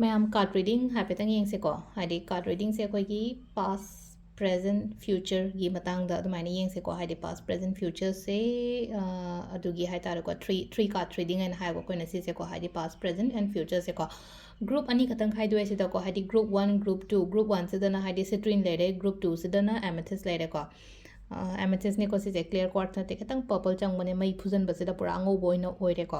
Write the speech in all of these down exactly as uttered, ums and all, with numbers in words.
ꯃꯌꯥꯝ card reading ꯍꯥꯏꯐꯦꯠꯇꯪ ꯌꯦꯡꯁꯦꯀꯣ꯫ ꯍꯥꯏꯗꯤ card readingꯁꯦ ꯑꯩꯈꯣꯏꯒꯤ past, present, futureꯒꯤ ꯃꯇꯥꯡꯗ ꯑꯗꯨꯃꯥꯏꯅ ꯌꯦꯡꯁꯦꯀꯣ꯫ ꯍꯥꯏꯗꯤ past, present, futureꯁꯦ, ꯑ, ꯑꯗꯨꯒꯤ ꯍꯥꯏ ꯇꯥꯔꯦꯀꯣ, three, three card reading ꯍꯥꯏꯅ ꯍꯥꯏꯕ ꯑꯩꯈꯣꯏꯅ ꯁꯤꯁꯦꯀꯣ꯫ ꯍꯥꯏꯗꯤ past, present and futureꯁꯦꯀꯣ꯫ Group ꯑꯅꯤ ꯈꯛꯇꯪ ꯈꯥꯏꯗꯣꯛꯑꯦ ꯁꯤꯗꯀꯣ꯫ ꯍꯥꯏꯗꯤ group one, group two꯫ Group oneꯁꯤꯗꯅ ꯍꯥꯏꯗꯤ citrine ꯂꯩꯔꯦ, group twoꯁꯤꯗꯅ amethyst ꯂꯩꯔꯦꯀꯣ꯫ ꯑ, amethystꯅꯦꯀꯣ ꯁꯤꯁꯦ, clear quartz ꯅꯠꯇꯦ, ꯈꯤꯇꯪ purple ꯆꯪꯕꯅꯦ, ꯃꯩ ꯐꯨꯖꯟꯕꯁꯤꯗ ꯄꯨꯔꯥ ꯑꯉꯧꯕ ꯑꯣꯏꯅ ꯑꯣꯏꯔꯦꯀꯣ꯫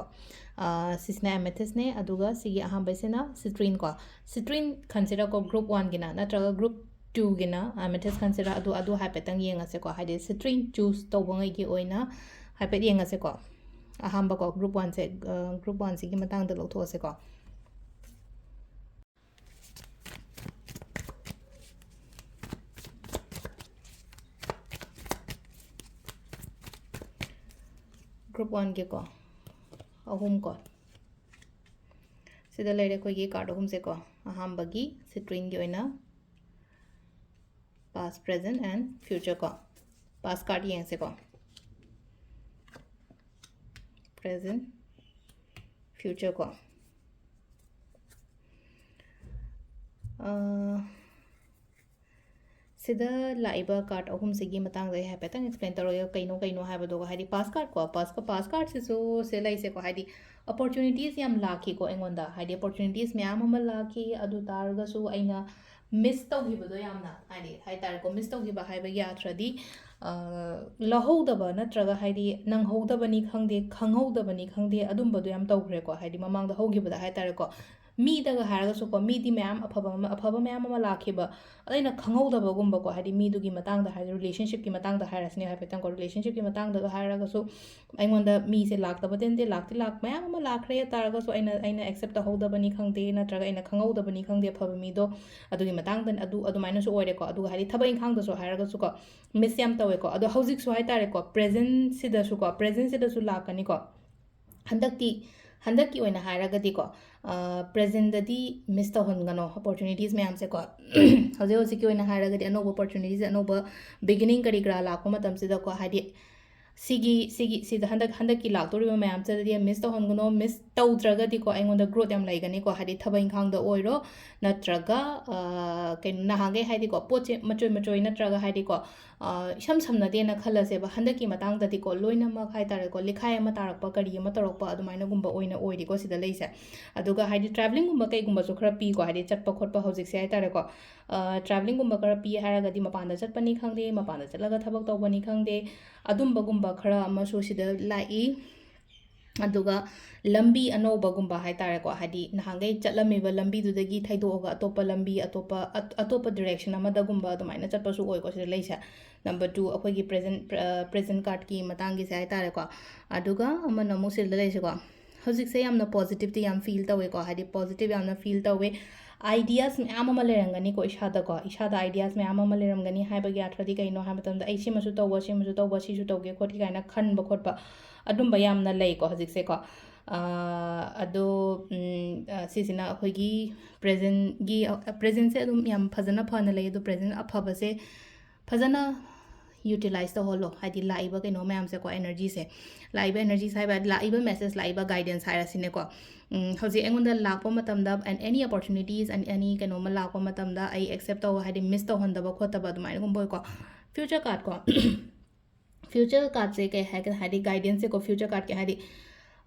ꯑ, ꯁꯤꯁꯤꯅ amethystꯅꯦ, ꯑꯗꯨꯒ ꯁꯤꯒꯤ ꯑꯍꯥꯟꯕꯁꯤꯅ citrine ꯀꯣ꯫ Citrine ꯈꯟꯁꯤꯔꯥꯀꯣ group oneꯒꯤꯅ, ꯅꯠꯇ꯭ꯔꯒ group twoꯒꯤꯅ amethyst ꯈꯟꯁꯤꯔꯥ, ꯑꯗꯨ, ꯑꯗꯨ ꯍꯥꯏꯐꯦꯠꯇꯪ ꯌꯦꯡꯉꯁꯦꯀꯣ꯫ ꯍꯥꯏꯗꯤ citrine choose ꯇꯧꯕꯉꯩꯒꯤ ꯑꯣꯏꯅ ꯍꯥꯏꯐꯦꯠ ꯌꯦꯡꯉꯁꯦꯀꯣ꯫ ꯑꯍꯥꯟꯕꯀꯣ, group oneꯁꯦ, ꯑ, group oneꯁꯤꯒꯤ ꯃꯇꯥꯡꯗ ꯂꯧꯊꯣꯛꯑꯁꯦꯀꯣ꯫ Group oneꯒꯤꯀꯣ, ꯑꯍꯨꯝꯀꯣ꯫ ꯁꯤꯗ ꯂꯩꯔꯦ ꯑꯩꯈꯣꯏꯒꯤ card ꯑꯍꯨꯝꯁꯦꯀꯣ꯫ ꯑꯍꯥꯟꯕꯒꯤ citrineꯒꯤ ꯑꯣꯏꯅ past, present and future ꯀꯣ꯫ Past card ꯌꯦꯡꯁꯦꯀꯣ꯫ Present, future ꯀꯣ꯫ ꯑ, ꯁꯤꯗ ꯂꯥꯛꯏꯕ card ꯑꯍꯨꯝꯁꯤꯒꯤ ꯃꯇꯥꯡꯗ ꯑꯩ ꯍꯥꯏꯐꯦꯠꯇꯪ explain ꯇꯧꯔꯒꯦ, ꯀꯩꯅꯣ ꯀꯩꯅꯣ ꯍꯥꯏꯕꯗꯣ꯫ ꯍꯥꯏꯗꯤ past cardꯀꯣ, past, past cardꯁꯤꯁꯨ ꯁꯤ ꯂꯩꯁꯦꯀꯣ꯫ ꯍꯥꯏꯗꯤ opportunitiesꯁꯦ ꯌꯥꯝ ꯂꯥꯛꯈꯤꯀꯣ ꯑꯩꯉꯣꯟꯗ꯫ ꯍꯥꯏꯗꯤ opportunities ꯃꯌꯥꯝ ꯑꯃ ꯂꯥꯛꯈꯤ, ꯑꯗꯨ ꯇꯥꯔꯒꯁꯨ ꯑꯩꯅ miss ꯇꯧꯈꯤꯕꯗꯣ ꯌꯥꯝꯅ, ꯍꯥꯏꯗꯤ ꯍꯥꯏ ꯇꯥꯔꯦꯀꯣ, miss ꯇꯧꯈꯤꯕ ꯍꯥꯏꯕꯒꯤ ꯑꯥꯊ꯭ꯔꯗꯤ, ꯑ, ꯂꯧꯍꯧꯗꯕ ꯅꯠꯇ꯭ꯔꯒ ꯍꯥꯏꯗꯤ ꯅꯪꯍꯧꯗꯕꯅꯤ ꯈꯪꯗꯦ, ꯈꯪꯍꯧꯗꯕꯅꯤ ꯈꯪꯗꯦ, ꯑꯗꯨꯝꯕꯗꯣ ꯌꯥꯝ ꯇꯧꯈ꯭ꯔꯦꯀꯣ꯫ ꯍꯥꯏꯗꯤ ꯃꯃꯥꯡꯗ ꯍꯧꯈꯤꯕꯗ ꯍꯥꯏ ꯇꯥꯔꯦꯀꯣ, ꯃꯤꯗꯒ ꯍꯥꯏꯔꯒꯁꯨꯀꯣ, ꯃꯤꯗꯤ ꯃꯌꯥꯝ ꯑꯐꯕ ꯑꯃ, ꯑꯐꯕ ꯃꯌꯥꯝ ꯑꯃ ꯂꯥꯛꯈꯤꯕ, ꯑꯗ ꯑꯩꯅ ꯈꯪꯍꯧꯗꯕꯒꯨꯝꯕꯀꯣ, ꯍꯥꯏꯗꯤ ꯃꯤꯗꯨꯒꯤ ꯃꯇꯥꯡꯗ ꯍꯥꯏꯔ, relationshipꯀꯤ ꯃꯇꯥꯡꯗ ꯍꯥꯏꯔꯁꯤꯅꯦ ꯍꯥꯏꯐꯦꯠꯇꯪꯀꯣ, relationshipꯀꯤ ꯃꯇꯥꯡꯗꯒ ꯍꯥꯏꯔꯒꯁꯨ ꯑꯩꯉꯣꯟꯗ ꯃꯤꯁꯦ ꯂꯥꯛꯇꯕꯗꯤ ꯅꯠꯇꯦ, ꯂꯥꯛꯇꯤ ꯂꯥꯛ-, ꯃꯌꯥꯝ ꯑꯃ ꯂꯥꯛꯈ꯭ꯔꯦ ꯇꯥꯔꯒꯁꯨ ꯑꯩꯅ, ꯑꯩꯅ accept ꯇꯧꯍꯧꯗꯕꯅꯤ ꯈꯪꯗꯦ, ꯅꯠꯇ꯭ꯔꯒ ꯑꯩꯅ ꯈꯪꯍꯧꯗꯕꯅꯤ ꯈꯪꯗꯦ ꯑꯐꯕ ꯃꯤꯗꯣ, ꯑꯗꯨꯒꯤ ꯃꯇꯥꯡꯗ ꯑꯗꯨ, ꯑꯗꯨꯃꯥꯏꯅꯁꯨ ꯑꯣꯏꯔꯦꯀꯣ꯫ ꯑꯗꯨꯒ ꯍꯥꯏꯗꯤ ꯊꯕꯛ ꯏꯪꯈꯥꯡꯗꯁꯨ ꯍꯥꯏꯔꯒꯁꯨꯀꯣ, miss ꯌꯥꯝ ꯇꯧꯋꯦꯀꯣ꯫ ꯑꯗꯣ ꯍꯧꯖꯤꯛꯁꯨ ꯍꯥꯏ ꯇꯥꯔꯦꯀꯣ, presentꯁꯤꯗꯁꯨꯀꯣ, presentꯁꯤꯗꯁꯨ ꯂꯥꯛꯀꯅꯤꯀꯣ꯫ ꯍꯟꯗꯛꯇꯤ, ꯍꯟꯗꯛꯀꯤ ꯑꯣꯏꯅ ꯍꯥꯏꯔꯒꯗꯤꯀꯣ, ꯑ, presentꯇꯗꯤ miss ꯇꯧꯍꯟꯒꯅꯣ opportunities ꯃꯌꯥꯝꯁꯦꯀꯣ꯫ ꯍꯧꯖꯤꯛ ꯍꯧꯖꯤꯛꯀꯤ ꯑꯣꯏꯅ ꯍꯥꯏꯔꯒꯗꯤ ꯑꯅꯧꯕ opportunities, ꯑꯅꯧꯕ beginning ꯀꯔꯤ ꯀꯔꯥ ꯂꯥꯛꯄ ꯃꯇꯝꯁꯤꯗꯀꯣ, ꯍꯥꯏꯗꯤ ꯁꯤꯒꯤ ꯁꯤꯒꯤ ꯁꯤꯗ ꯍꯟꯗꯛ ꯍꯟꯗꯛꯀꯤ ꯂꯥꯛꯇꯣꯔꯤꯕ ꯃꯌꯥꯝꯁꯤꯗꯗꯤ ꯃꯤꯁ ꯇꯧꯍꯟꯒꯅꯣ꯫ ꯃꯤꯁ ꯇꯧꯗ꯭ꯔꯒꯗꯤꯀꯣ, ꯑꯩꯉꯣꯟꯗ ꯒ꯭ꯔꯣꯠ ꯌꯥꯝ ꯂꯩꯒꯅꯤꯀꯣ꯫ ꯍꯥꯏꯗꯤ ꯊꯕꯛ ꯏꯪꯈꯥꯡꯗ ꯑꯣꯏꯔꯣ, ꯅꯠꯇ꯭ꯔꯒ, ꯑ, ꯀꯩꯅꯣ, ꯅꯍꯥꯟꯈꯩ ꯍꯥꯏꯗꯤꯀꯣ, ꯄꯣꯠꯁꯦ ꯃꯆꯣꯏ ꯃꯆꯣꯏ ꯅꯠꯇ꯭ꯔꯒ ꯍꯥꯏꯗꯤꯀꯣ, ꯑ, ꯏꯁꯝ ꯁꯝꯅꯗꯦꯅ ꯈꯜꯂꯁꯦꯕ꯫ ꯍꯟꯗꯛꯀꯤ ꯃꯇꯥꯡꯗꯗꯤꯀꯣ, ꯂꯣꯏꯅꯃꯛ ꯍꯥꯏ ꯇꯥꯔꯦꯀꯣ, ꯂꯤꯈꯥꯏ ꯑꯃ ꯇꯥꯔꯛꯄ, ꯀꯔꯤ ꯑꯃ ꯇꯧꯔꯛꯄ ꯑꯗꯨꯃꯥꯏꯅꯒꯨꯝꯕ ꯑꯣꯏꯅ ꯑꯣꯏꯔꯤꯀꯣ ꯁꯤꯗ ꯂꯩꯁꯦ꯫ ꯑꯗꯨꯒ ꯍꯥꯏꯗꯤ ꯇ꯭ꯔꯥꯕꯂꯤꯡꯒꯨꯝꯕ ꯀꯩꯒꯨꯝꯕꯁꯨ ꯈꯔ ꯄꯤꯀꯣ, ꯍꯥꯏꯗꯤ ꯆꯠꯄ ꯈꯣꯠꯄ ꯍꯧꯖꯤꯛꯁꯦ ꯍꯥꯏ ꯇꯥꯔꯦꯀꯣ꯫ ꯑ, ꯇ꯭ꯔꯥꯕꯂꯤꯡꯒꯨꯝꯕ ꯈꯔ ꯄꯤ ꯍꯥꯏꯔꯒꯗꯤ ꯃꯄꯥꯟꯗ ꯆꯠꯄꯅꯤ ꯈꯪꯗꯦ, ꯃꯄꯥꯟꯗ ꯆꯠꯂꯒ ꯊꯕꯛ ꯇꯧꯕꯅꯤ ꯈꯪꯗꯦ, ꯑꯗꯨꯝꯕꯒꯨꯝꯕ ꯈꯔ ꯑꯃꯁꯨ ꯁꯤꯗ ꯂꯥꯛꯏ꯫ ꯑꯗꯨꯒ ꯂꯝꯕꯤ ꯑꯅꯧꯕꯒꯨꯝꯕ ꯍꯥꯏ ꯇꯥꯔꯦꯀꯣ, ꯍꯥꯏꯗꯤ ꯅꯍꯥꯟꯈꯩ ꯆꯠꯂꯝꯃꯤꯕ ꯂꯝꯕꯤꯗꯨꯗꯒꯤ ꯊꯩꯗꯣꯛꯑꯒ ꯑꯇꯣꯞꯄ ꯂꯝꯕꯤ, ꯑꯇꯣꯞꯄ, ꯑꯠ-, ꯑꯇꯣꯞꯄ ꯗꯤꯔꯦꯛꯁꯟ ꯑꯃꯗꯒꯨꯝꯕ ꯑꯗꯨꯃꯥꯏꯅ ꯆꯠꯄꯁꯨ ꯑꯣꯏꯀꯣ ꯁꯤꯗ ꯂꯩꯁꯦ꯫ ꯅꯝꯕꯔ ꯇꯨ, ꯑꯩꯈꯣꯏꯒꯤ ꯄ꯭ꯔꯦꯖꯦꯟ, ꯑ, ꯄ꯭ꯔꯦꯖꯦꯟ ꯀꯥꯔꯠꯀꯤ ꯃꯇꯥꯡꯒꯤꯁꯦ ꯍꯥꯏ ꯇꯥꯔꯦꯀꯣ꯫ ꯑꯗꯨꯒ ꯑꯃꯅ ꯑꯃꯨꯛ ꯁꯤꯗ ꯂꯩꯁꯦꯀꯣ, ꯍꯧꯖꯤꯛꯁꯦ ꯌꯥꯝꯅ ꯄꯣꯖꯤꯇꯤꯚꯇꯤ ꯌꯥꯝ ꯐꯤꯜ ꯇꯧꯋꯦꯀꯣ, ꯍꯥꯏꯗꯤ ꯄꯣꯖꯤꯇꯤꯚ ꯌꯥꯝꯅ ꯐꯤꯜ ꯇꯧꯋꯦ꯫ ꯑꯥꯏꯗꯤꯌꯥꯁ ꯃꯌꯥꯝ ꯑꯃ ꯂꯩꯔꯝꯒꯅꯤꯀꯣ ꯏꯁꯥꯗꯀꯣ, ꯏꯁꯥꯗ ꯑꯥꯏꯗꯤꯌꯥꯁ ꯃꯌꯥꯝ ꯑꯃ ꯂꯩꯔꯝꯒꯅꯤ꯫ ꯍꯥꯏꯕꯒꯤ ꯑꯥꯔꯊꯗꯤ ꯀꯩꯅꯣ ꯍꯥꯏꯕ ꯃꯇꯝꯗ, ꯑꯩ ꯁꯤꯃꯁꯨ ꯇꯧꯕ, ꯁꯤꯃꯁꯨ ꯇꯧꯕ, ꯁꯤꯁꯨ ꯇꯧꯒꯦ ꯈꯣꯠꯀꯦ ꯀꯥꯏꯅ ꯈꯟꯕ ꯈꯣꯠꯄ ꯑꯗꯨꯝꯕ ꯌꯥꯝꯅ ꯂꯩꯀꯣ ꯍꯧꯖꯤꯛꯁꯦꯀꯣ꯫ ꯑꯥ, ꯑꯗꯣ, ꯎꯝ, ꯑ, ꯁꯤꯁꯤꯅ ꯑꯩꯈꯣꯏꯒꯤ ꯄ꯭ꯔꯦꯖꯦꯟꯒꯤ, ꯑ, ꯄ꯭ꯔꯦꯖꯦꯟꯁꯦ ꯑꯗꯨꯝ ꯌꯥꯝ ꯐꯖꯅ ꯐꯅ ꯂꯩ꯫ ꯑꯗꯣ ꯄ꯭ꯔꯦꯖꯦꯟ ꯑꯐꯕꯁꯦ ꯐꯖꯅ ꯌꯨꯇꯤꯂꯥꯏꯁ ꯇꯧꯍꯜꯂꯣ꯫ ꯍꯥꯏꯗꯤ ꯂꯥꯛꯏꯕ ꯀꯩꯅꯣ ꯃꯌꯥꯝꯁꯦꯀꯣ, ꯑꯦꯅꯔꯖꯤꯁꯦ, ꯂꯥꯛꯏꯕ ꯑꯦꯅꯔꯖꯤꯁ ꯍꯥꯏꯕ, ꯂꯥꯛꯏꯕ ꯃꯦꯁꯦꯖ, ꯂꯥꯛꯏꯕ ꯒꯥꯏꯗꯦꯟꯁ ꯍꯥꯏꯔꯁꯤꯅꯦꯀꯣ꯫ ꯎꯝ, ꯍꯧꯖꯤꯛ ꯑꯩꯉꯣꯟꯗ ꯂꯥꯛꯄ ꯃꯇꯝꯗ, and any opportunities and any ꯀꯩꯅꯣꯝꯃ ꯂꯥꯛꯄ ꯃꯇꯝꯗ ꯑꯩ ꯑꯦꯛꯁꯦꯞ ꯇꯧ, ꯍꯥꯏꯗꯤ ꯃꯤꯁ ꯇꯧꯍꯟꯗꯕ ꯈꯣꯠꯇꯕ ꯑꯗꯨꯃꯥꯏꯅꯒꯨꯝꯕ ꯑꯣꯏꯀꯣ꯫ ꯐ꯭ꯌꯨꯆꯔ ꯀꯥꯔꯠꯀꯣ, ꯐ꯭ꯌꯨꯆꯔ ꯀꯥꯔꯠꯁꯦ ꯀꯩ ꯍꯥꯏꯒꯦ ꯍꯥꯏꯗꯤ, ꯒꯥꯏꯗꯦꯟꯁꯁꯦꯀꯣ, ꯐ꯭ꯌꯨꯆꯔ ꯀꯥꯔꯠꯀꯤ ꯍꯥꯏꯗꯤ,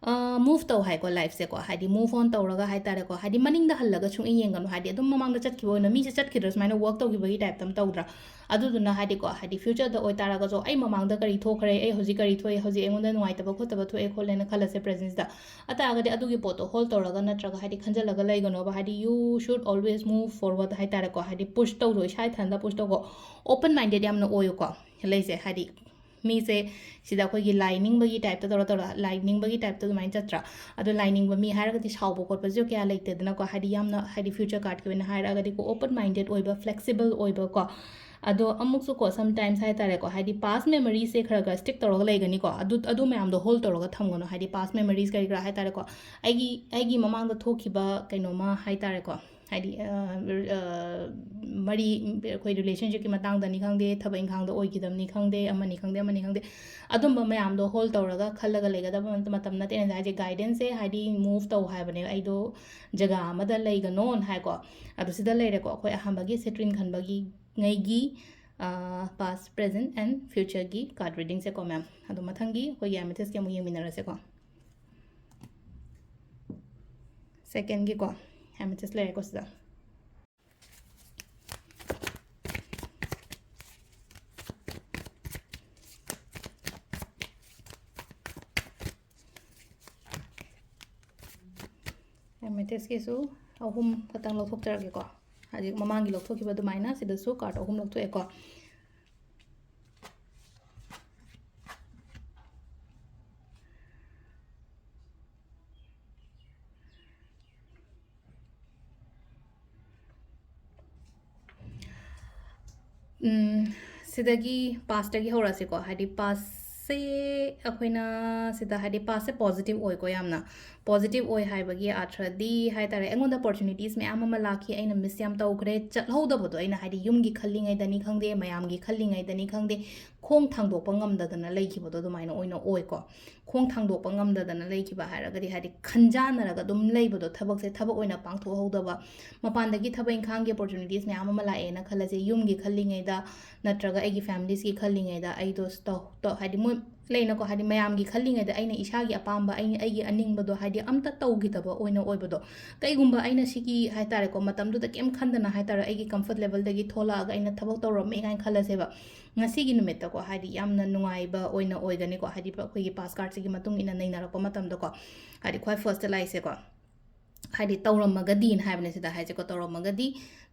ꯑ, ꯃꯨꯚ ꯇꯧ ꯍꯥꯏꯀꯣ ꯂꯥꯏꯐꯁꯦꯀꯣ, ꯍꯥꯏꯗꯤ ꯃꯨꯚ ꯑꯣꯟ ꯇꯧꯔꯒ ꯍꯥꯏ ꯇꯥꯔꯦꯀꯣ, ꯍꯥꯏꯗꯤ ꯃꯅꯤꯡꯗ ꯍꯜꯂꯒ ꯁꯨꯡꯌꯦꯡ ꯌꯦꯡꯒꯅꯨ, ꯍꯥꯏꯗꯤ ꯑꯗꯨꯝ ꯃꯃꯥꯡꯗ ꯆꯠꯈꯤꯕ ꯑꯣꯏꯅ, ꯃꯤꯁꯦ ꯆꯠꯈꯤꯗ꯭ꯔꯥ ꯁꯨꯃꯥꯏꯅ ꯋꯥꯛ ꯇꯧꯈꯤꯕꯒꯤ ꯇꯥꯏꯞꯇ ꯑꯃ ꯇꯧꯗ꯭ꯔꯥ? ꯑꯗꯨꯗꯨꯅ ꯍꯥꯏꯗꯤꯀꯣ, ꯍꯥꯏꯗꯤ ꯐ꯭ꯌꯨꯆꯔꯗ ꯑꯣꯏꯇꯥꯔꯒꯁꯨ ꯑꯩ ꯃꯃꯥꯡꯗ ꯀꯔꯤ ꯊꯣꯛꯈ꯭ꯔꯦ, ꯑꯩ ꯍꯧꯖꯤꯛ ꯀꯔꯤ ꯊꯣꯛꯑꯦ, ꯍꯧꯖꯤꯛ ꯑꯩꯉꯣꯟꯗ ꯅꯨꯡꯉꯥꯏꯇꯕ ꯈꯣꯠꯇꯕ ꯊꯣꯛꯑꯦ ꯈꯣꯠꯂꯦꯅ ꯈꯜꯂꯁꯦ ꯄ꯭ꯔꯦꯖꯦꯟꯁꯇ, ꯑꯇꯥꯔꯒꯗꯤ ꯑꯗꯨꯒꯤ ꯄꯣꯠꯇꯣ ꯍꯣꯜ ꯇꯧꯔꯒ ꯅꯠꯇ꯭ꯔꯒ ꯍꯥꯏꯗꯤ ꯈꯟꯖꯜꯂꯒ ꯂꯩꯒꯅꯣꯕ꯫ ꯍꯥꯏꯗꯤ you should always move forward ꯍꯥꯏ ꯇꯥꯔꯦꯀꯣ, ꯍꯥꯏꯗꯤ ꯄꯨꯁ ꯇꯧꯗꯣ, ꯏꯁꯥ ꯏꯊꯟꯇ ꯄꯨꯁ ꯇꯧꯀꯣ, ꯑꯣꯄꯟ ꯃꯥꯏꯟꯗꯦꯠ ꯌꯥꯝꯅ ꯑꯣꯏꯌꯨꯀꯣ ꯂꯩꯁꯦ꯫ ꯍꯥꯏꯗꯤ ꯃꯤꯁꯦ ꯁꯤꯗ ꯑꯩꯈꯣꯏꯒꯤ ꯂꯥꯏ ꯅꯤꯡꯕꯒꯤ ꯇꯥꯏꯞꯇ ꯇꯧꯔ ꯇꯧꯔ, ꯂꯥꯏ ꯅꯤꯡꯕꯒꯤ ꯇꯥꯏꯞꯇ ꯑꯗꯨꯃꯥꯏꯅ ꯆꯠꯇ꯭ꯔꯥ? ꯑꯗꯣ ꯂꯥꯏ ꯅꯤꯡꯕ ꯃꯤ ꯍꯥꯏꯔꯒꯗꯤ ꯁꯥꯎꯕ ꯈꯣꯠꯄꯁꯨ ꯀꯌꯥ ꯂꯩꯇꯦꯗꯅꯀꯣ꯫ ꯍꯥꯏꯗꯤ ꯌꯥꯝꯅ, ꯍꯥꯏꯗꯤ ꯐ꯭ꯌꯨꯆꯔ ꯀꯥꯔꯠꯀꯤ ꯑꯣꯏꯅ ꯍꯥꯏꯔꯒꯗꯤꯀꯣ, ꯑꯣꯄꯟ ꯃꯥꯏꯟꯗꯦꯠ ꯑꯣꯏꯕ, ꯐ꯭ꯂꯦꯛꯁꯤꯕꯜ ꯑꯣꯏꯕꯀꯣ꯫ ꯑꯗꯣ ꯑꯃꯨꯛꯁꯨꯀꯣ, ꯁꯝꯇꯥꯏꯝꯁ ꯍꯥꯏ ꯇꯥꯔꯦꯀꯣ, ꯍꯥꯏꯗꯤ ꯄꯥꯁ ꯃꯦꯃꯣꯔꯤꯁꯦ ꯈꯔ ꯈꯔ ꯁ꯭ꯇꯤꯛ ꯇꯧꯔꯒ ꯂꯩꯒꯅꯤꯀꯣ꯫ ꯑꯗꯨ, ꯑꯗꯨ ꯃꯌꯥꯝꯗꯣ ꯍꯣꯜ ꯇꯧꯔꯒ ꯊꯝꯒꯅꯨ꯫ ꯍꯥꯏꯗꯤ ꯄꯥꯁ ꯃꯦꯃꯣꯔꯤꯁ ꯀꯔꯤ ꯀꯔꯥ ꯍꯥꯏ ꯇꯥꯔꯦꯀꯣ, ꯑꯩꯒꯤ, ꯑꯩꯒꯤ ꯃꯃꯥꯡꯗ ꯊꯣꯛꯈꯤꯕ ꯀꯩꯅꯣꯝꯃ ꯍꯥꯏ ꯇꯥꯔꯦꯀꯣ, ꯍꯥꯏꯗꯤ ꯃꯔꯤ, ꯑꯩꯈꯣꯏ ꯔꯤꯂꯦꯁꯟꯁꯤꯞꯀꯤ ꯃꯇꯥꯡꯗꯅꯤ ꯈꯪꯗꯦ, ꯊꯕꯛ ꯏꯪꯈꯥꯡꯗ ꯑꯣꯏꯈꯤꯗꯕꯅꯤ ꯈꯪꯗꯦ, ꯑꯃꯅꯤ ꯈꯪꯗꯦ, ꯑꯃꯅꯤ ꯈꯪꯗꯦ, ꯑꯗꯨꯝꯕ ꯃꯌꯥꯝꯗꯣ ꯍꯣꯜ ꯇꯧꯔꯒ ꯈꯜꯂꯒ ꯂꯩꯒꯗꯕ ꯃꯇꯝ ꯅꯠꯇꯦ꯫ ꯑꯩꯅ ꯍꯥꯏꯁꯦ ꯒꯥꯏꯗꯦꯟꯁꯁꯦ ꯍꯥꯏꯗꯤ ꯃꯨꯚ ꯇꯧ ꯍꯥꯏꯕꯅꯦ, ꯑꯩꯗꯣ ꯖꯒꯥ ꯑꯃꯗ ꯂꯩꯒꯅꯣꯅ ꯍꯥꯏꯀꯣ꯫ ꯑꯗꯨ ꯁꯤꯗ ꯂꯩꯔꯦꯀꯣ, ꯑꯩꯈꯣꯏ ꯑꯍꯥꯟꯕꯒꯤ ꯁꯦꯇ꯭ꯔꯤꯟ ꯈꯟꯕꯒꯤ ꯉꯩꯒꯤ past, present and futureꯒꯤ card readingꯁꯦꯀꯣ ꯃꯦꯝ꯫ ꯑꯗꯣ ꯃꯊꯪꯒꯤ ꯑꯩꯈꯣꯏꯒꯤ amethystꯀꯤ ꯑꯃꯨꯛ ꯌꯦꯡꯃꯤꯟꯅꯔꯁꯦꯀꯣ꯫ Secondꯒꯤꯀꯣ, amethyst ꯂꯩꯔꯦꯀꯣ ꯁꯤꯗ꯫ Amethystꯀꯤꯁꯨ ꯑꯍꯨꯝ ꯈꯛꯇꯪ ꯂꯧꯊꯣꯛꯆꯔꯒꯦꯀꯣ꯫ ꯍꯧꯖꯤꯛ ꯃꯃꯥꯡꯒꯤ ꯂꯧꯊꯣꯛꯈꯤꯕ ꯑꯗꯨꯃꯥꯏꯅ ꯁꯤꯗꯁꯨ card ꯑꯍꯨꯝ ꯂꯧꯊꯣꯛꯑꯦꯀꯣ꯫ ꯎꯝ, ꯁꯤꯗꯒꯤ pastꯇꯒꯤ ꯍꯧꯔꯁꯤꯀꯣ꯫ ꯍꯥꯏꯗꯤ pastꯁꯦ ꯑꯩꯈꯣꯏꯅ ꯁꯤꯗ, ꯍꯥꯏꯗꯤ pastꯁꯦ positive ꯑꯣꯏꯀꯣ, ꯌꯥꯝꯅ positive ꯑꯣꯏ ꯍꯥꯏꯕꯒꯤ ꯑꯥꯔꯊꯗꯤ ꯍꯥꯏ ꯇꯥꯔꯦ, ꯑꯩꯉꯣꯟꯗ opportunities ꯃꯌꯥꯝ ꯑꯃ ꯂꯥꯛꯈꯤ, ꯑꯩꯅ miss ꯌꯥꯝ ꯇꯧꯈ꯭ꯔꯦ꯫ ꯆꯠꯍꯧꯗꯕꯗꯣ ꯑꯩꯅ, ꯍꯥꯏꯗꯤ ꯌꯨꯝꯒꯤ ꯈꯜꯂꯤꯉꯩꯗꯅꯤ ꯈꯪꯗꯦ, ꯃꯌꯥꯝꯒꯤ ꯈꯜꯂꯤꯉꯩꯗꯅꯤ ꯈꯪꯗꯦ, ꯈꯣꯡ ꯊꯥꯡꯗꯣꯛꯄ ꯉꯝꯗꯗꯅ ꯂꯩꯈꯤꯕꯗꯣ ꯑꯗꯨꯃꯥꯏꯅ ꯑꯣꯏꯅ ꯑꯣꯏꯀꯣ꯫ ꯈꯣꯡ ꯊꯥꯡꯗꯣꯛꯄ ꯉꯝꯗꯗꯅ ꯂꯩꯈꯤꯕ ꯍꯥꯏꯔꯒꯗꯤ, ꯍꯥꯏꯗꯤ ꯈꯟꯖꯥꯟꯅꯔꯒ ꯑꯗꯨꯝ ꯂꯩꯕꯗꯣ, ꯊꯕꯛꯁꯦ ꯊꯕꯛ ꯑꯣꯏꯅ ꯄꯥꯡꯊꯣꯛꯍꯧꯗꯕ, ꯃꯄꯥꯟꯗꯒꯤ ꯊꯕꯛ ꯏꯪꯈꯥꯡꯒꯤ opportunities ꯃꯌꯥꯝ ꯑꯃ ꯂꯥꯛꯑꯦꯅ ꯈꯜꯂꯁꯦ, ꯌꯨꯝꯒꯤ ꯈꯜꯂꯤꯉꯩꯗ ꯅꯠꯇ꯭ꯔꯒ ꯑꯩꯒꯤ familyꯁꯀꯤ ꯈꯜꯂꯤꯉꯩꯗ ꯑꯩꯗꯣ ꯇꯧ-, ꯇꯧ-, ꯍꯥꯏꯗꯤ ꯃꯣꯏ ꯂꯩꯅꯀꯣ, ꯍꯥꯏꯗꯤ ꯃꯌꯥꯝꯒꯤ ꯈꯜꯂꯤꯉꯩꯗ ꯑꯩꯅ ꯏꯁꯥꯒꯤ ꯑꯄꯥꯝꯕ, ꯑꯩ, ꯑꯩꯒꯤ ꯑꯅꯤꯡꯕꯗꯣ ꯍꯥꯏꯗꯤ ꯑꯝꯇ ꯇꯧꯈꯤꯗꯕ ꯑꯣꯏꯅ ꯑꯣꯏꯕꯗꯣ꯫ ꯀꯩꯒꯨꯝꯕ ꯑꯩꯅ ꯁꯤꯒꯤ ꯍꯥꯏ ꯇꯥꯔꯦꯀꯣ, ꯃꯇꯝꯗꯨꯗ ꯀꯩꯝ ꯈꯟꯗꯅ ꯍꯥꯏ ꯇꯥꯔꯦ, ꯑꯩꯒꯤ comfort levelꯗꯒꯤ ꯊꯣꯛꯂꯛꯑꯒ ꯑꯩꯅ ꯊꯕꯛ ꯇꯧꯔꯝꯃꯦ ꯀꯥꯏꯅ ꯈꯜꯂꯁꯦꯕ, ꯉꯁꯤꯒꯤ ꯅꯨꯃꯤꯠꯇꯀꯣ, ꯍꯥꯏꯗꯤ ꯌꯥꯝꯅ ꯅꯨꯡꯉꯥꯏꯕ ꯑꯣꯏꯅ ꯑꯣꯏꯒꯅꯤꯀꯣ, ꯍꯥꯏꯗꯤ ꯑꯩꯈꯣꯏꯒꯤ past cardꯁꯤꯒꯤ ꯃꯇꯨꯡ ꯏꯟꯅ ꯅꯩꯅꯔꯛꯄ ꯃꯇꯝꯗꯀꯣ, ꯍꯥꯏꯗꯤ ꯈ꯭ꯋꯥꯏ firstꯇ ꯂꯥꯛꯏꯁꯦꯀꯣ, ꯍꯥꯏꯗꯤ ꯇꯧꯔꯝꯃꯒꯗꯤꯅ ꯍꯥꯏꯕꯅꯦ ꯁꯤꯗ ꯍꯥꯏꯁꯦꯀꯣ, ꯇꯧꯔꯝꯃꯒꯗꯤ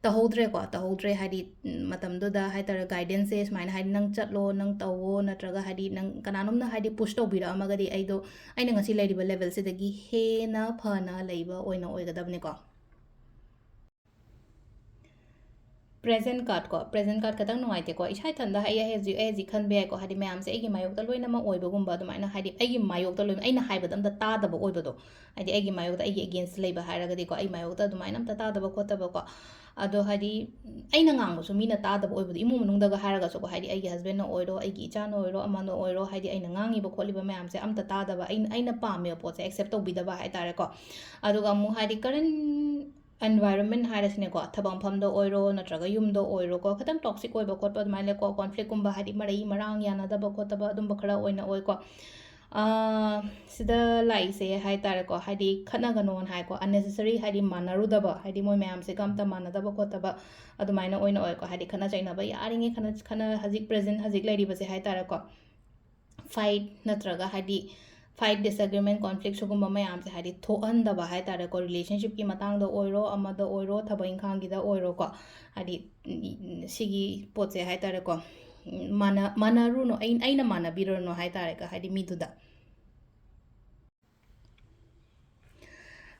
ꯇꯧꯍꯧꯗ꯭ꯔꯦꯀꯣ, ꯇꯧꯍꯧꯗ꯭ꯔꯦ ꯍꯥꯏꯗꯤ, ꯎꯝ, ꯃꯇꯝꯗꯨꯗ ꯍꯥꯏ ꯇꯥꯔꯦ, guidanceꯁꯦ ꯁꯨꯃꯥꯏꯅ ꯍꯥꯏꯗꯤ ꯅꯪ ꯆꯠꯂꯣ, ꯅꯪ ꯇꯧꯋꯣ, ꯅꯠꯇ꯭ꯔꯒ ꯍꯥꯏꯗꯤ ꯅꯪ ꯀꯅꯥꯅꯣꯝꯅ ꯍꯥꯏꯗꯤ push ꯇꯧꯕꯤꯔꯛꯑꯝꯃꯒꯗꯤ ꯑꯩꯗꯣ, ꯑꯩꯅ ꯉꯁꯤ ꯂꯩꯔꯤꯕ levelꯁꯤꯗꯒꯤ ꯍꯦꯟꯅ ꯐꯅ ꯂꯩꯕ ꯑꯣꯏꯅ ꯑꯣꯏꯒꯗꯕꯅꯤꯀꯣ꯫ Present card ꯀꯣ, present card ꯈꯇꯪ ꯅꯨꯡꯉꯥꯏꯇꯦꯀꯣ꯫ ꯏꯁꯥ ꯏꯊꯟꯗ ꯑꯩ, ꯑꯩ ꯍꯧꯖꯤꯛ, ꯑꯩ ꯍꯧꯖꯤꯛ ꯈꯟꯕ ꯌꯥꯏꯀꯣ, ꯍꯥꯏꯗꯤ ꯃꯌꯥꯝꯁꯦ ꯑꯩꯒꯤ ꯃꯥꯌꯣꯛꯇ ꯂꯣꯏꯅꯃꯛ ꯑꯣꯏꯕꯒꯨꯝꯕ, ꯑꯗꯨꯃꯥꯏꯅ, ꯍꯥꯏꯗꯤ ꯑꯩꯒꯤ ꯃꯥꯌꯣꯛꯇ ꯂꯣꯏꯅ, ꯑꯩꯅ ꯍꯥꯏꯕꯗ ꯑꯝꯇ ꯇꯥꯗꯕ ꯑꯣꯏꯕꯗꯣ, ꯍꯥꯏꯗꯤ ꯑꯩꯒꯤ ꯃꯥꯌꯣꯛꯇ, ꯑꯩꯒꯤ against ꯂꯩꯕ ꯍꯥꯏꯔꯒꯗꯤꯀꯣ, ꯑꯩ ꯃꯥꯌꯣꯛꯇ ꯑꯗꯨꯃꯥꯏꯅ ꯑꯝꯇ ꯇꯥꯗꯕ ꯈꯣꯠꯇꯕꯀꯣ꯫ ꯑꯗꯣ ꯍꯥꯏꯗꯤ ꯑꯩꯅ ꯉꯥꯡꯕꯁꯨ ꯃꯤꯅ ꯇꯥꯗꯕ ꯑꯣꯏꯕꯗꯣ, ꯏꯃꯨꯡ ꯃꯅꯨꯡꯗꯒ ꯍꯥꯏꯔꯒꯁꯨꯀꯣ, ꯍꯥꯏꯗꯤ ꯑꯩꯒꯤ husbandꯅ ꯑꯣꯏꯔꯣ, ꯑꯩꯒꯤ ꯏꯆꯥꯅ ꯑꯣꯏꯔꯣ, ꯑꯃꯅ ꯑꯣꯏꯔꯣ, ꯍꯥꯏꯗꯤ ꯑꯩꯅ ꯉꯥꯡꯉꯤꯕ ꯈꯣꯠꯂꯤꯕ ꯃꯌꯥꯝꯁꯦ ꯑꯝꯇ ꯇꯥꯗꯕ, ꯑꯩꯅ, ꯑꯩꯅ ꯄꯥꯝꯃꯤꯕ ꯄꯣꯠꯁꯦ accept ꯇꯧꯕꯤꯗꯕ ꯍꯥꯏ ꯇꯥꯔꯦꯀꯣ꯫ ꯑꯗꯨꯒ ꯑꯃꯨꯛ ꯍꯥꯏꯗꯤ current environment ꯍꯥꯏꯔꯁꯤꯅꯦꯀꯣ, ꯊꯕꯛ ꯃꯐꯝꯗ ꯑꯣꯏꯔꯣ, ꯅꯠꯇ꯭ꯔꯒ ꯌꯨꯝꯗ ꯑꯣꯏꯔꯣꯀꯣ, ꯈꯤꯇꯪ toxic ꯑꯣꯏꯕ ꯈꯣꯠꯄ ꯑꯗꯨꯃꯥꯏꯅ ꯂꯩꯀꯣ, conflictꯀꯨꯝꯕ, ꯍꯥꯏꯗꯤ ꯃꯔꯩ ꯃꯔꯥꯡ ꯌꯥꯅꯗꯕ ꯈꯣꯠꯇꯕ ꯑꯗꯨꯝꯕ ꯈꯔ ꯑꯣꯏꯅ ꯑꯣꯏꯀꯣ꯫ ꯑꯥ, ꯁꯤꯗ ꯂꯥꯛꯏꯁꯦ ꯍꯥꯏ ꯇꯥꯔꯦꯀꯣ, ꯍꯥꯏꯗꯤ ꯈꯠꯅꯒꯅꯣꯅ ꯍꯥꯏꯀꯣ, unnecessary, ꯍꯥꯏꯗꯤ ꯃꯥꯟꯅꯔꯨꯗꯕ, ꯍꯥꯏꯗꯤ ꯃꯣꯏ ꯃꯌꯥꯝꯁꯤꯒ ꯑꯝꯇ ꯃꯥꯟꯅꯗꯕ ꯈꯣꯠꯇꯕ ꯑꯗꯨꯃꯥꯏꯅ ꯑꯣꯏꯅ ꯑꯣꯏꯀꯣ, ꯍꯥꯏꯗꯤ ꯈꯠꯅ ꯆꯩꯅꯕ ꯌꯥꯔꯤꯉꯩ ꯈꯠꯅ, ꯈꯠꯅ, ꯍꯧꯖꯤꯛ present ꯍꯧꯖꯤꯛ ꯂꯩꯔꯤꯕꯁꯦ ꯍꯥꯏ ꯇꯥꯔꯦꯀꯣ, fight ꯅꯠꯇ꯭ꯔꯒ ꯍꯥꯏꯗꯤ fight, disagreement, conflict ꯁꯤꯒꯨꯝꯕ ꯃꯌꯥꯝꯁꯦ ꯍꯥꯏꯗꯤ ꯊꯣꯛꯍꯟꯗꯕ ꯍꯥꯏ ꯇꯥꯔꯦꯀꯣ, relationshipꯀꯤ ꯃꯇꯥꯡꯗ ꯑꯣꯏꯔꯣ, ꯑꯃꯗ ꯑꯣꯏꯔꯣ, ꯊꯕꯛ ꯏꯪꯈꯥꯡꯒꯤꯗ ꯑꯣꯏꯔꯣꯀꯣ, ꯍꯥꯏꯗꯤ ꯁꯤꯒꯤ ꯄꯣꯠꯁꯦ ꯍꯥꯏ ꯇꯥꯔꯦꯀꯣ, ꯃꯥꯟꯅ-, ꯃꯥꯟꯅꯔꯨꯅꯨ, ꯑꯩ-, ꯑꯩꯅ ꯃꯥꯟꯅꯕꯤꯔꯨꯅꯨ ꯍꯥꯏ ꯇꯥꯔꯦꯀꯣ, ꯍꯥꯏꯗꯤ ꯃꯤꯗꯨꯗ꯫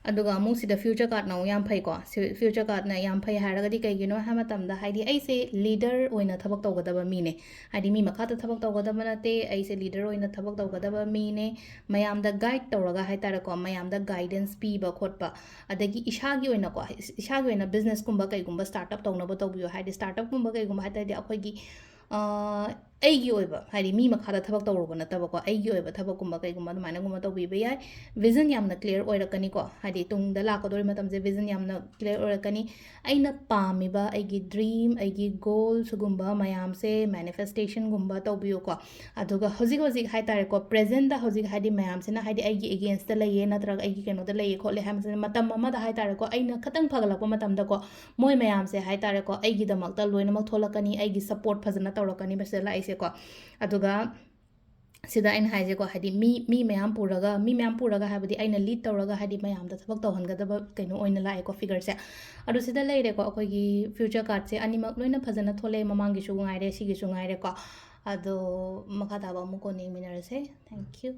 ꯑꯗꯨꯒ ꯑꯃꯨꯛ ꯁꯤꯗ future cardꯅ ꯑꯃꯨꯛ ꯌꯥꯝ ꯐꯩꯀꯣ꯫ ꯁꯤ-, future cardꯅ ꯌꯥꯝ ꯐꯩ ꯍꯥꯏꯔꯒꯗꯤ ꯀꯩꯒꯤꯅꯣ ꯍꯥꯏꯕ ꯃꯇꯝꯗ, ꯍꯥꯏꯗꯤ ꯑꯩꯁꯦ leader ꯑꯣꯏꯅ ꯊꯕꯛ ꯇꯧꯒꯗꯕ ꯃꯤꯅꯦ꯫ ꯍꯥꯏꯗꯤ ꯃꯤ ꯃꯈꯥꯗ ꯊꯕꯛ ꯇꯧꯒꯗꯕ ꯅꯠꯇꯦ, ꯑꯩꯁꯦ leader ꯑꯣꯏꯅ ꯊꯕꯛ ꯇꯧꯒꯗꯕ ꯃꯤꯅꯦ꯫ ꯃꯌꯥꯝꯗ guide ꯇꯧꯔꯒ ꯍꯥꯏ ꯇꯥꯔꯦꯀꯣ, ꯃꯌꯥꯝꯗ guidance ꯄꯤꯕ ꯈꯣꯠꯄ, ꯑꯗꯒꯤ ꯏꯁꯥꯒꯤ ꯑꯣꯏꯅꯀꯣ, ꯏꯁꯥꯒꯤ ꯑꯣꯏꯅ businessꯀꯨꯝꯕ ꯀꯩꯒꯨꯝꯕ start up ꯇꯧꯅꯕ ꯇꯧꯕꯤꯌꯣ꯫ ꯍꯥꯏꯗꯤ start upꯀꯨꯝꯕ ꯀꯩꯒꯨꯝꯕ ꯍꯥꯏ ꯇꯥꯔꯗꯤ ꯑꯩꯈꯣꯏꯒꯤ ꯑ, ꯑꯩꯒꯤ ꯑꯣꯏꯕ, ꯍꯥꯏꯗꯤ ꯃꯤ ꯃꯈꯥꯗ ꯊꯕꯛ ꯇꯧꯔꯨꯕ ꯅꯠꯇꯕꯀꯣ, ꯑꯩꯒꯤ ꯑꯣꯏꯕ ꯊꯕꯛꯀꯨꯝꯕ ꯀꯩꯒꯨꯝꯕ ꯑꯗꯨꯃꯥꯏꯅꯒꯨꯝꯕ ꯇꯧꯕꯤꯕ ꯌꯥꯏ꯫ Vision ꯌꯥꯝꯅ clear ꯑꯣꯏꯔꯛꯀꯅꯤꯀꯣ, ꯍꯥꯏꯗꯤ ꯇꯨꯡꯗ ꯂꯥꯛꯀꯗꯧꯔꯤ ꯃꯇꯝꯁꯦ vision ꯌꯥꯝꯅ clear ꯑꯣꯏꯔꯛꯀꯅꯤ꯫ ꯑꯩꯅ ꯄꯥꯝꯃꯤꯕ ꯑꯩꯒꯤ dream, ꯑꯩꯒꯤ goal ꯁꯤꯒꯨꯝꯕ ꯃꯌꯥꯝꯁꯦ manifestationꯒꯨꯝꯕ ꯇꯧꯕꯤꯌꯨꯀꯣ꯫ ꯑꯗꯨꯒ ꯍꯧꯖꯤꯛ ꯍꯧꯖꯤꯛ ꯍꯥꯏ ꯇꯥꯔꯦꯀꯣ, presentꯗ ꯍꯧꯖꯤꯛ ꯍꯥꯏꯗꯤ ꯃꯌꯥꯝꯁꯤꯅ ꯍꯥꯏꯗꯤ ꯑꯩꯒꯤ againstꯇ ꯂꯩꯌꯦ, ꯅꯠꯇ꯭ꯔꯒ ꯑꯩꯒꯤ ꯀꯩꯅꯣꯗ ꯂꯩꯌꯦ ꯈꯣꯠꯂꯦ ꯍꯥꯏꯕꯁꯤꯅ ꯃꯇꯝ ꯑꯃꯗ ꯍꯥꯏ ꯇꯥꯔꯦꯀꯣ, ꯑꯩꯅ ꯈꯤꯇꯪ ꯐꯒꯠꯂꯛꯄ ꯃꯇꯝꯗꯀꯣ, ꯃꯣꯏ ꯃꯌꯥꯝꯁꯦ ꯍꯥꯏ ꯇꯥꯔꯦꯀꯣ, ꯑꯩꯒꯤꯗꯃꯛꯇ ꯂꯣꯏꯅꯃꯛ ꯊꯣꯛꯂꯛꯀꯅꯤ, ꯑꯩꯒꯤ support ꯐꯖꯅ ꯇꯧꯔꯛꯀꯅꯤꯕ ꯁꯤꯗ ꯂꯥꯛꯏꯁꯦꯀꯣ꯫ ꯑꯗꯨꯒ ꯁꯤꯗ ꯑꯩꯅ ꯍꯥꯏꯁꯦꯀꯣ, ꯍꯥꯏꯗꯤ ꯃꯤ, ꯃꯤ ꯃꯌꯥꯝ ꯄꯨꯔꯒ, ꯃꯤ ꯃꯌꯥꯝ ꯄꯨꯔꯒ ꯍꯥꯏꯕꯗꯤ ꯑꯩꯅ lead ꯇꯧꯔꯒ ꯍꯥꯏꯗꯤ ꯃꯌꯥꯝꯗ ꯊꯕꯛ ꯇꯧꯍꯟꯒꯗꯕ ꯀꯩꯅꯣ ꯑꯣꯏꯅ ꯂꯥꯛꯑꯦꯀꯣ, figureꯁꯦ꯫ ꯑꯗꯣ ꯁꯤꯗ ꯂꯩꯔꯦꯀꯣ, ꯑꯩꯈꯣꯏꯒꯤ future cardꯁꯦ ꯑꯅꯤꯃꯛ ꯂꯣꯏꯅ ꯐꯖꯅ ꯊꯣꯛꯂꯛꯑꯦ, ꯃꯃꯥꯡꯒꯤꯁꯨ ꯉꯥꯏꯔꯦ, ꯁꯤꯒꯤꯁꯨ ꯉꯥꯏꯔꯦꯀꯣ꯫ ꯑꯗꯣ ꯃꯈꯥ ꯇꯥꯕ ꯑꯃꯨꯛ ꯀꯣꯟꯅ ꯌꯦꯡꯃꯤꯟꯅꯔꯁꯦ꯫ Thank you꯫